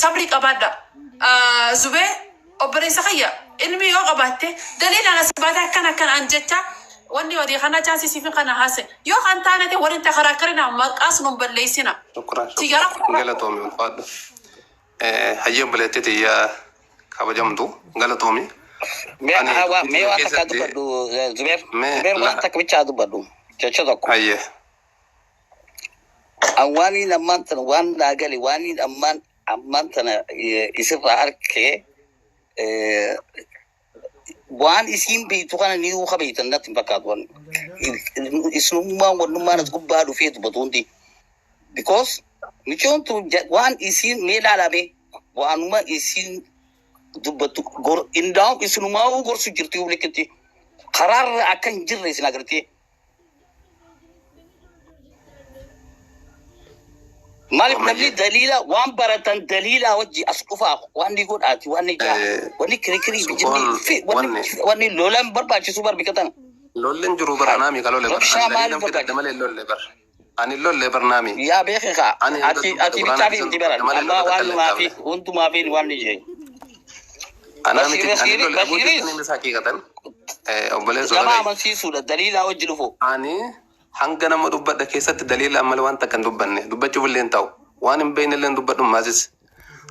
Sabrii qabaadha. Zubee obboleessa kiyya, ilmi yoo qabaatte daliilaan as baatee akkana akkana an jecha wanni odii kana chaansii siifin kana haase yoo kan taane ta'e waliin takaraakkarina, maqaas nun balleessina. Shukran. Tiyyara. Shukran, galatoomi, ulfaadhu. Hayyee, obboleettii tiyya kabajamtu, galatoomi. Mee Ani dubbii mee tiyya waan takka keessatti dubbadhu, Zubeer. Mee Zubeer, waan la takka bichaa dubbadhu. Jecha tokko. Hayyee. An waan ammaan tana waan naa gale, waan ammaan tana isirraa arkee, waan isiin beektu kana ni uka beektan natti hin fakkaatu. Waan isinummaan wannummaan as gubbaa dhufee dubbatu hundi. Because micoon tun waan isiin, mee ilaalame, waanuma isiin dubbattu indaa'u isinumaa gorsu jirti likitti karaarra akka hin jirre isin agartee. Maaliif namni Mayyee. daliila waan baratan daliilaa wajji as dhufaa, waan ni godhaati, waan ni jaa, wanni kirikirii Sukoon bijinni wanni wanni wanni lolaan barbaachisu barbikatan. Lolli hin jiru bara naami ka lolle bara. Rabshaa Ani maaliif daliilan fidadhe barbaachisa? malee hin lolle bara. Ani hin lolle bar naami. Yaa beeke kaa Ani hanga ati dubbadhe ati Quraana bichaa fi hadiisan miti baran dubbadhe malee amma lola takka illee hin waanumaa fi qabne. hundumaa fi waan ni jee. Anaa miti ani Bashiiri lolle aboo Bashiiris jettanii mis haqiiqatan obboleessoo nama dhaga'i. amansiisuudha daliilaa wajji dhufu. Ani hanga nama dubbadhe keessatti daliila malee waan takka hin dubbanne, dubbachuuf illee hin ta'u. Waan hin beekne illee hin dubbadhu maasis.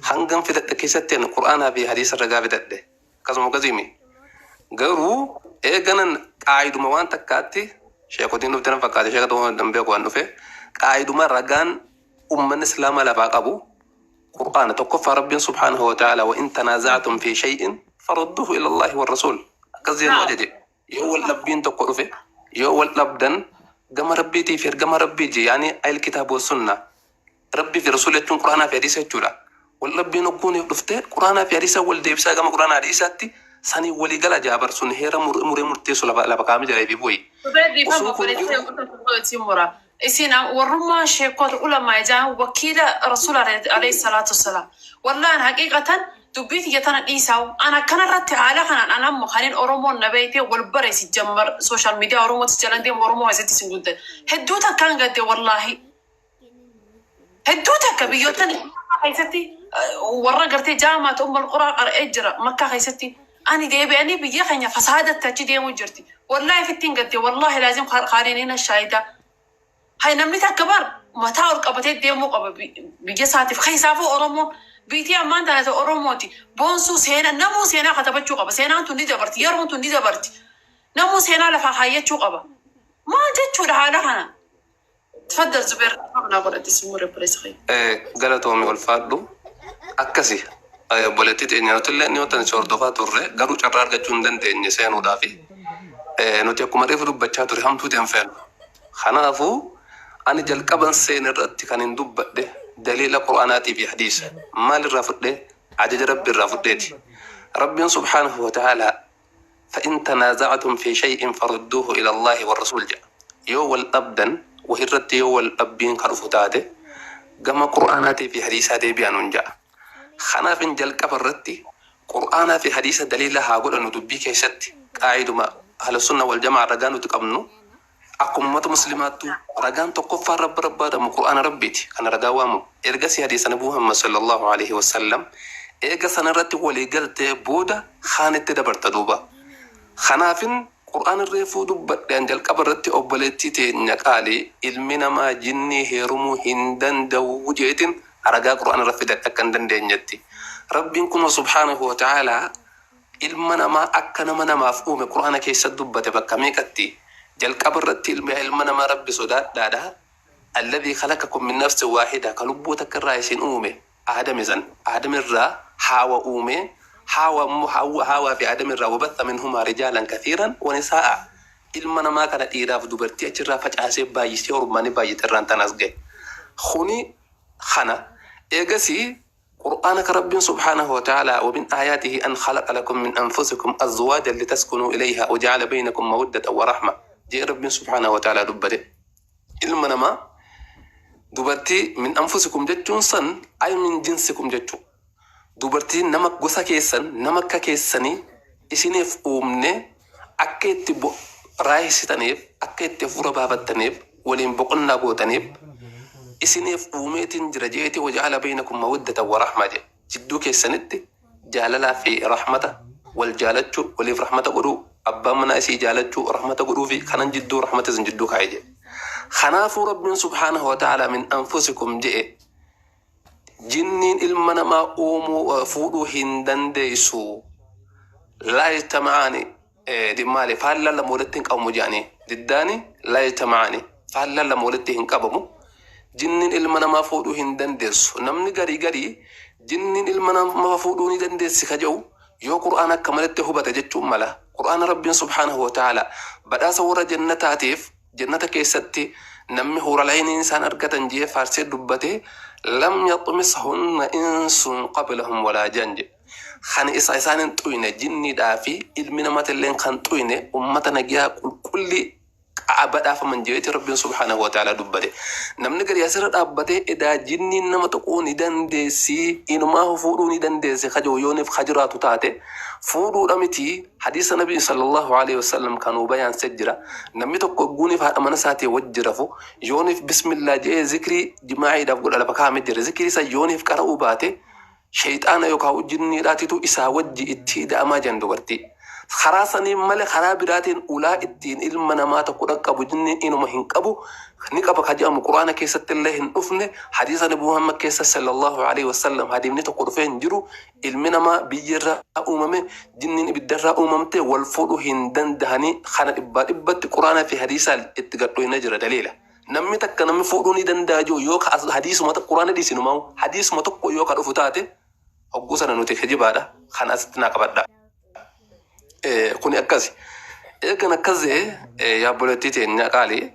Hangan fidadhe keessatti ani Qur'aanaa fi hadiisa ragaa fidadhe. Akkasuma akkasiimi. Garuu eeganan qaayiduma waan takkaatti sheekotiin dhufte na fakkaate, sheeka ta'uu hin beeku waan dhufe, qaayiduma ragaan ummanni islaamaa lafaa qabu Qur'aana tokkoffaa. Rabbiin subhaanahu wa ta'ala "wa in tanaaza'tum fi shay'in farudduhu ila Allahi wa rasuul" akkas jedhu ajaje. Yoo wal dhabbiin tokko dhufe, yoo wal dhabdan, gama Rabbiitii fi ergama Rabbii je, yaani ayil kitaaba wa sunna, Rabbii fi rasuul jechuun Qur'aanaa fi hadiisa jechuudha. Wal dhabbiin hogguuniif dhufte Qur'aanaa fi hadiisa wal deebisaa, gama Qur'aanaa hadiisaatti sanii walii gala jaabar sun heera muree murteessu lafa kaa'amee jira fi bu'i. Zubeer, dhiifama, Osoo kun obboleessa jiru yoo isin mura. Isin warrummaa sheekota ulamaa ijaan wakiila rasuula alayhi salaatu wassalaam. Wallaan haqiiqatan dubbii tiyya tana dhiisaa. An akkana irratti haala kanaan an ammo kanin Oromoon na beeytee wal bareesi jammar social media Oromootis jalan deemu, Oromoo keessatti isin guddan. Hedduu takkaan gadde, wallaahi. Hedduu takka biyyoottan Makkaa keessatti warra gartee jaamaat Ummul Quraa qara'ee jira Makkaa keessatti. Ani deebi'anii biyya keenya fasaadatti achi deemuu jirti. Wallaahi fittiin gadde, wallaahi laazim kaaliiniina shaayidaa. Hay, namni takka bar mataa ol qabatee deemuu qaba biyya isaatiif. Keessaafuu Oromoon biitii ammaan tana ta'e Oromooti. Boonsuu seenaa namuu seenaa katabachuu qaba. Seenaan tun ni dabarti. Yeroon tun ni dabarti. Namuu seenaa lafaa kaayyachuu qaba. Maal jechuudha haala kana? Tafaddal Zubeer, naa godhate si mure, obboleessa kiyya. Galatoomi, ulfaadhu. Akkasi obboleettii teenya, nuti illee ni wanta si hordofaa turre, garuu carraa argachuu hin dandeenye seenuudhaafi. Nuti akkuma reefu dubbachaa ture hamtuuti hin feenu. Kanaafuu ani jalqaban seene irratti kan hin dubbadhe daliila Qur'aanaatii fi hadiisa. Maalirraa fudhee? Ajaja Rabbi irraa fudheeti. Rabbiin subhaanahu wa ta'aalaa "فإن تنازعتم في شيء فرduuhu إلى الله والرسول" jedha. Yoo wal dhabdan wahirratti, yoo wal dhabbiin ka dhufu taate, gama Qur'aanaatii fi hadiisaa deebi'aa nuun jedha. Kanaaf in jalqaba irratti Qur'aanaa fi hadiisa daliila haa godhannu dubbii keessatti. Qaayiduma ahlu sunna wal jamaa ragaa nuti qabnu, akkuma ummata muslimaattu ragaan tokkoffaan rabba barbaadamu Qur'aana Rabbiiti kana ragaa waamu, ergasii hadiisa Nabi Muhammad sallallahu alaihi wasallam. Eega sana irratti walii galtee booda kaanitti dabarta duuba. Kanaafin Qur'aan reefuu dubbadhe an jalqaba irratti, obboleettii teenya qaalii, ilmi namaa jinnii heerumuu hin danda'u jeetin ragaa Qur'aan irra fidadhe akka hin dandeenyetti. Rabbiin kunoo subhaanahu wa ta'aalaa ilma namaa akka nama namaaf uume Qur'aana keessa dubbate bakka meeqatti. Jalqaba irratti ilma namaa Rabbi sodaadhaadha. الذي خلقكم من نفس واحدة, ka lubbuu takka irraa isin uume Aadame san, Aadam irraa Haawa uume, Haawa immoo Haawaa fi Aadam irraa وبث منهما رجالا كثيرا ونساء, ilma namaa kana dhiiraaf dubartii achirraa facaasee baay'isee hormaanii baay'ate irraan tanaas gahe. Kuni kana eegasii Qur'aana ka Rabbiin subhaanahu wa ta'ala "ومن آياته أن خلق لكم من أنفسكم أزواجا لتسكنوا إليها وجعل بينكم مودة ورحمة" jee Rabbiin subhaanahu wa ta'ala dubbate. Ilma namaa dubartii من أنفسكم jechuun san ay من جنسكم jechuu, dubartii nama gosa keessan, nama akka keessanii isiniif uumne, akka itti raayisitaniif, akka itti hafuura baafattaniif, waliin boqonnaa gootaniif isiniif uumeetiin jira jeeti. وجعل بينكم مودة ورحمة jedhe. Jidduu keessanitti jaalalaa fi rahmata wal jaalachuu, waliif rahmata godhuu, abbaan manaa isii jaalachuu, rahmata godhuu fi kanan jidduu rahmata isin jidduu kaa'e jedhe. Kanaafuu Rabbiin subhaanahu wa ta'ala min anfusikum jedhe. Jinniin ilma namaa uumuu fuudhuu hin dandeessu. Laa yajtama'aani maali, faallaan lama walitti hin qabamu jedhanii. Diddaani laa yajtama'aani, faallaan lama walitti hin qabamu. Jinniin ilma namaa fuudhuu hin dandeessu. Namni garii garii jinniin ilma namaa fuudhuu ni dandeessi ka jedhu yoo Qur'aana akka malatti hubate jechuun mala. Qur'aana Rabbiin subhaanahu wa ta'ala badhaasa warra jannataatiif, jannata keessatti namni huural'ayniin isaan argatan jee faarsee dubbate, lam yaxmishunna insun qablahum walaa jaan jedhe. Kan isa isaan hin xuyne, jinniidhaa fi ilmi namaatilleen kan xuyne, ummata nagiyaa qulqulli badhaafaman jeeti Rabbiin subhaanahu wa ta'ala dubbate. Namni gadi asirra dhaabbatee edaa jinniin nama tuquu ni dandeessi, inumaa fuudhuu ni dandeessi kajoo yooniif kajiraatu taate, fuudhuudha miti, hadiisa Nabii sallallahu alaihi wasallam kanuu bayaansee jira. Namni tokko guuniif haadha mana isaatii wajji rafu, yooniif bismillaa jedhee zikrii jimaa'iidhaaf godha lafa kaa'amee jira. Zikrii isa yooniif qara'uu baate, shayxaana yookaan jinniidhaatitu isaa wajji itti hidha'amaa jiran dubartii. Karaa saniin malee karaa biraatiin ulaa ittiin ilma namaa tokko dhaqqabu jinniin inuma hin qabu. Ni qaba ka jedhamu Quraana keessatti illee hin dhufne. Hadiisa Nabi Muhammad keessa sallallahu alaihi wasallam hadiifni tokko dhufee hin jiru. Ilmi namaa biyyarraa uumame, jinniin ibiddarraa uumamte, wal fuudhuu hin dandahanii. Kana dhibbaa dhibbatti Quraana fi hadiisaan itti gadhooyna jira daliila. Namni takka namni fuudhuu ni danda'a jiru yoo ka hadiisuma Quraana dhiisinumaa hadiisuma tokko yoo ka dhufu taate, hogguu sana nuti kijibaadha. Kan asitti naa qabadha. Kuni akkasi. Eegan akkas ta'e, yaa obboleettii teenya qaalii,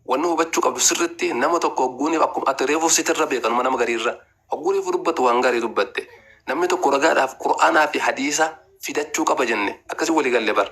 wanni hubachuu qabdu sirritti nama tokko hogguuniif akkuma ati reefu sitirra beekanuma nama gariirra hogguu reefu dubbatu waan gaarii dubbatte, namni tokko ragaadhaaf Qur'aanaa fi hadiisa fidachuu qaba jenne, akkasii walii galle bar.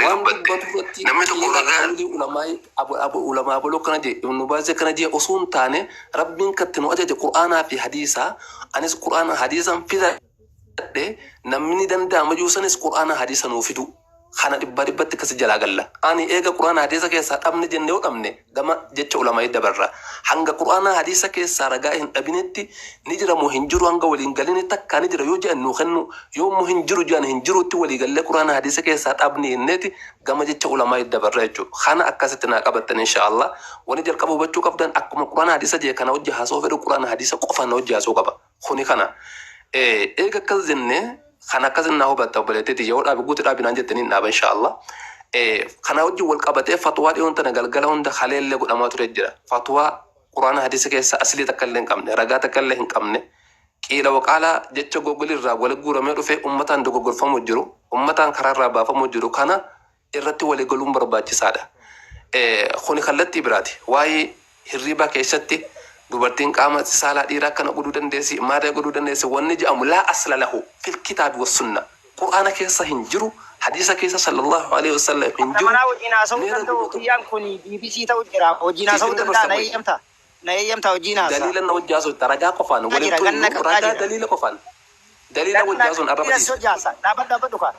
Waan dubbatu irratti Namni tokko qiila ragaa qawlii ulamaa abaloo akkana jee, Ibnu Baaz akkana jee osoo hin taane, Rabbiin katti nu ajaje Qur'aanaa fi hadiisa. Anis Qur'aana hadiisan fidadhe, namni ni danda'ama jiru sanis Qur'aana hadiisa nuu fidu. Kana dhibbaa dhibbatti akkasi jalaa galla. Ani eega Qur'aana hadiisa keessaa dhabne jenne, yoo dhabne gama jecha ulamaa dabarra. Hanga Qur'aana hadiisa keessaa ragaa hin dhabinetti, ni jira moo hin jiru hanga waliin galini, takkaa ni jira yoo jedhan nuu kennu, yoo immoo hin jiru jedhan hin jirutti walii gallee Qur'aana hadiisa keessaa dhabne jenneeti gama jecha ulamaa dabarra jechuudha. Kana akkasitti naa qabattan insha Allah. Wani jalqaba hubachuu qabdan, akkuma Qur'aana hadiisa jee kana hojii haasoo fedhu, Qur'aana hadiisa qofa na hojii haasoo qaba. Kuni kana. Eega akkas jennee, kan akkas naa hubatta obboleettiiti, yoo dhaabi guutu dhaabi naan jettanii hin dhaaba insha Allah. Kana wajjin wal qabatee fatwaa dhiyoon tana galgala hunda kaleellee godhamaa ture jira. Fatwaa Quraana hadiisa keessa aslii takka illee hin qabne, ragaa takka illee hin qabne. Qiila waqaalaa jecha Google irraa wal guuramee dhufee ummataan dogoggorfamuu jiru, ummataan karaarraa baafamuu jiru, kana irratti walii galuun barbaachisaadha. Kuni kallattii biraati. Waa'ee hirriibaa keessatti dubartiin qaama saalaa dhiiraa akkana godhuu dandeessi, maadee godhuu dandeessi, wanni jedhamu laa asla lahu fil kitaabi was sunna. Qur'aana keessa hin jiru, hadiisa keessa sallallahu alaihi wasallam hin jiru. Manaa wajjin haasa'uu Meera danda'u dubbatu. kiyyaan kun BBC ta'u jira. Wajjin haasa'uu Siifin danda'a. dabarsa Na boy. eeyyamta. Na eeyyamta wajjin haasa'a. Daliila na wajji haasofta, ragaa qofaan waliin Jira ganna tuynu qabxaa ragaa jira. daliila qofaan. Daliila wajji haasuun arraba Daliila dhiisa. sojaasa. Dhaabadhu, dhaabadhu kaa.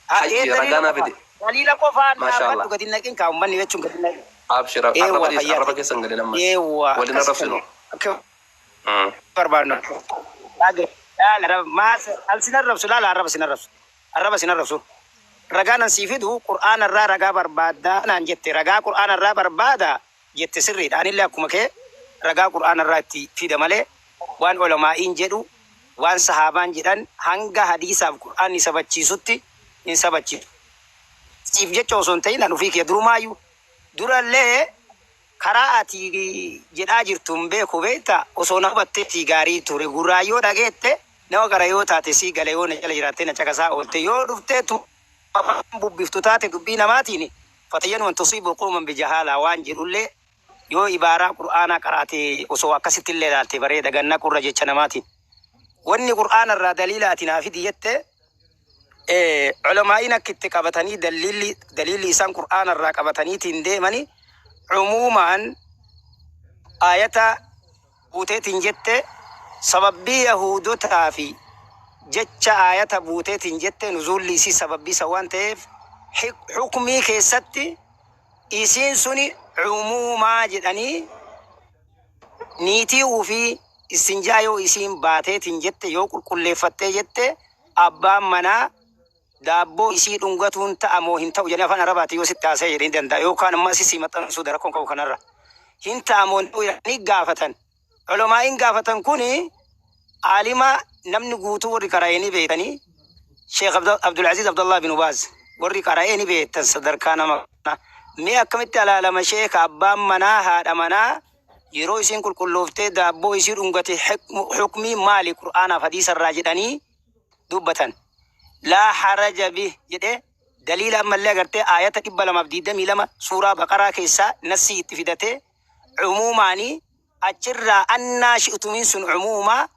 Hayyi, Daliila ragaa naa qofaan. fide. Daliila qofaan Maasha dhaabadhu, Allah. gadi naqin kaa, uummanni jechuun gadi naqin. Abshir, arraba Eewwa dhiisa, fayyaa arraba ta'e. keessan gadi nammas. Eewwa Waliin akkas arrabsinu. akka barbaadnu. Laala maas al sin arrabsu, laala, arraba sin arrabsu. Arraba sin arrabsu. Ragaa nan sii fidu, Qur'aana irraa ragaa barbaaddaa naan jette, ragaa Qur'aana irraa barbaada jette, sirriidha. Anillee akkuma kee ragaa Qur'aana irraa itti fida malee, waan ulamaa'iin jedhu, waan sahaabaan jedhan, hanga hadiisaaf Qur'aanni sabachiisutti hin sabachiisu. Siif jecha osoo hin ta'in, an ofii kee durumaayyuu durallee karaa ati jedhaa jirtu hin beeku, beekta. Osoo na hubatteetii gaarii ture. Gurraa yoo dhageette, nama gara yoo taate sii gale, yoo na jala jiraattee na caqasaa oolte, yoo dhuftee bubbiftu taate dubbii namaatiin, fatayyanu an tusiibu qawman bijahaalaa waan jedhullee yoo ibaaraa Qur'aanaa qaraate, osoo akkasitti illee ilaalte bareeda, ganna qurra jecha namaatiin. Wanni Qur'aana irraa daliila ati naa fidi jette, ulamaa'iin akka itti qabatanii daliilli isaan Qur'aana irraa qabataniitiin deemani, cumuumaan ayata buuteetiin jette, sababbii Yahudotaa fi jecha ayata buuteetiin jette, nuzuulli isii sababbii isa waan ta'eef, hukmii keessatti isiin suni cumuumaa jedhanii niitii ufii Istinjaa yoo isiin baateetiin jette, yoo qulqulleeffattee jette, abbaan manaa daabboo isii dhungatuun ta'a moo hin ta'u jedhanii afaan Arabaati yoo sitti haasa'e jedhee danda'a, yookaan ammoo asii maxxansuu rakkoon qabu kanarra. Hin ta'a moo hin ta'u jedhanii gaafatan. Ulamaa'iin gaafatan kuni aalima namni guutuu warri qara'ee ni beektanii, Sheekh Abdulaziz Abdullah bin Baaz warri qara'ee ni beektan sadarkaa nama kanaa. Mee akkamitti alaalama sheeka, abbaan manaa haadha manaa yeroo isiin qulqullooftee daabboo isii dhungate hukmii maali Qur'aanaaf hadiisa irraa jedhanii dubbatan. Laa haraja bih jedhee daliila ammallee agartee aayata 222 suuraa Baqaraa keessaa nassii itti fidatee, cumuumaanii achirraa annaa shi'tumiin sun cumuumaa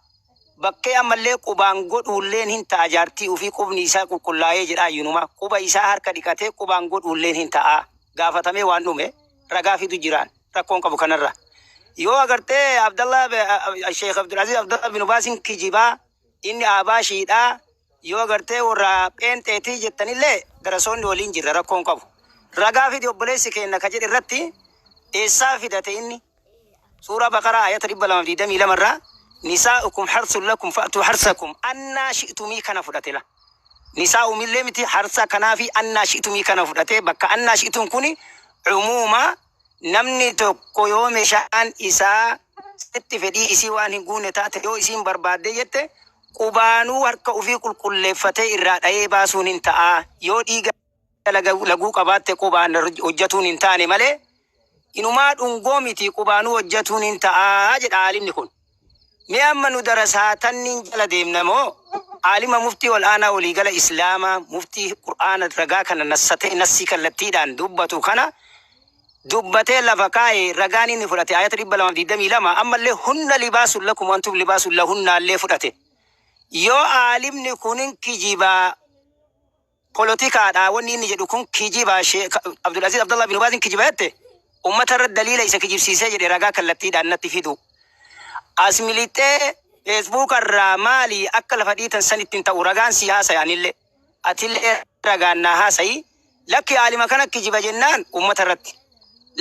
bakkee ammallee qubaan godhuulleen hin ta'a, jaartii ofii qubni isaa qulqullaa'ee jedha, ayyunuma quba isaa harka dhiqatee qubaan godhuulleen hin ta'a. Gaafatamee waan dhume ragaa fidu jiraan rakkoon qabu kanarra. Yoo agartee Abdallah, Sheekh Abdulaziz Abdallah bin Baasin kijibaa, inni abaashiidhaa, yoo agartee warra pheenxeetii jettanillee darasoonni waliin jirra, rakkoon qabu. Ragaa fidi obboleessi keenya ka jedhe irratti eessaa fidate inni? Suuraa Baqaraa ayata 222 irraa nisaa'ukum harsun lakum fa'tuu harsakum annaa shi'tumii kana fudhate la. Nisaa'umillee miti, harsa kanaa fi annaa shi'tumii kana fudhate. Bakka annaa shi'tuun kuni cumuuma, namni tokko yoo meeshaan isaa sitti fedhii isii waan hin guune taate, yoo isiin barbaadde jette, qubaanuu harka ofii qulqulleeffatee irraa dha'ee baasuun hin ta'a. Yoo dhiiga laguu qabaatte qubaan hojjetuun hin taane malee, inumaa dhungoo miti, qubaanuu hojjetuun hin ta'a jedha aalimni kun. Mee amma nu darasaa tanniin jala deemna moo aalima muftii ol aanaa waliigala Islaamaa, muftii Qur'aana ragaa kana nassatee nassii kallattiidhaan dubbatu kana dubbatee lafa kaa'e? Ragaan inni fudhate ayata 222, ammallee hunna libaasun lakum wantum libaasun lahunnaallee fudhate. Yoo aalimni kunin kijibaa polotikaadha, wanni inni jedhu kun kijibaa, Abdulaziz Abdullah bin Baazin kijiba jette, ummata irra daliila isa kijibsiisee jedhe ragaa kallattiidhaan natti fidu. As milixee Facebook irraa maali akka lafa dhiitan sanitti hin ta'u. Ragaan si haasaya, anillee atillee ragaan naa haasayi. Lakki aalima kana kijiba jennaan ummata irratti,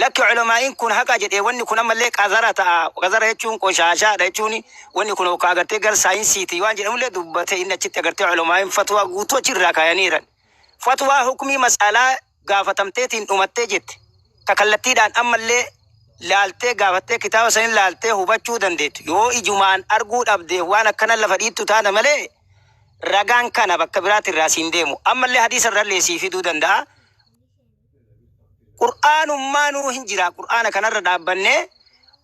lakki ulamaa'iin kun haqa jedhee, wanni kun ammallee qazara ta'a. Qazara jechuun qoshaashaadha jechuun, wanni kun hokkaa agartee gara saayinsiiti waan jedhamullee dubbate inni achitti. Agartee ulamaa'iin fatwaa guutuu achirraa kaayaniiran. Fatwaa hukmii mas'alaa gaafatamteetiin dhumattee jette ka kallattiidhaan ammallee laaltee gaafattee kitaaba sanin laaltee hubachuu dandeettu. Yoo ijumaan arguu dhabde waan akkana lafa dhiittu taana malee, ragaan kana bakka biraati irraa siin deemu. Ammallee hadiisa irrallee sii fiduu danda'a. Qur'aanummaanuu hin jira. Qur'aana kanarra dhaabbannee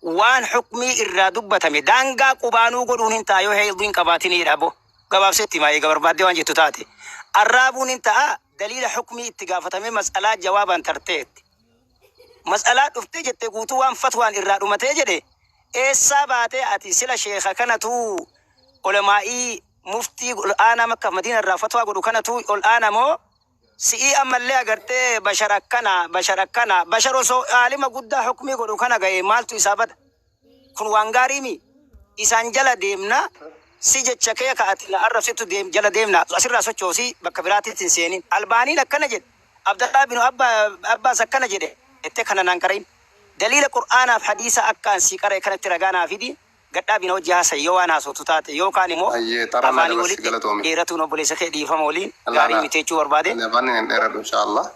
waan hukmii irraa dubbatame daangaa qubaanuu godhuun hin ta'a yoo heeyduu hin qabaatinidha. Bo gabaabsetti himaa eega barbaaddee waan jettu taate. Arraabuun hin ta'a, daliila hukmii itti gaafatamee mas'alaa jawaabaan tarteetti. Mas'alaa dhuftee jette guutuu waan fatwaan irraa dhumatee jedhe eessaa baatee ati sila sheeka kanatu ulamaa'ii muftii ol aanaa Makkaaf Madiina irraa fatwaa godhu kanatu ol aana moo si'ii? Ammallee agartee bashar akkana, bashar akkana, bashar osoo aalima guddaa hukmii godhu kana ga'e maaltu isaa bada? Kun waan gaarii mi? Isaan jala deemna si jecha kee ka ati na arrabsitu deem jala deemna, asirraa sochoosii bakka biraatitti hin seenin. Albaaniin akkana jedhe, Abdallaa bin Abbaas akkana jedhe jettee kana naan qara'in. Daliila Qur'aanaaf hadiisa akkaan sii qara'e kanatti ragaa naa fidi, gadhaa bina hojii haasa'i yoo waan haasoftu taate, yookaan immoo Ayyee, taraa na afaanii dabarsi, walitti galatoomi. dheeratuun obboleessa kee dhiifama waliin gaarii Laala. miti jechuu barbaade. Ani afaan hin dheeradhu, inshallah.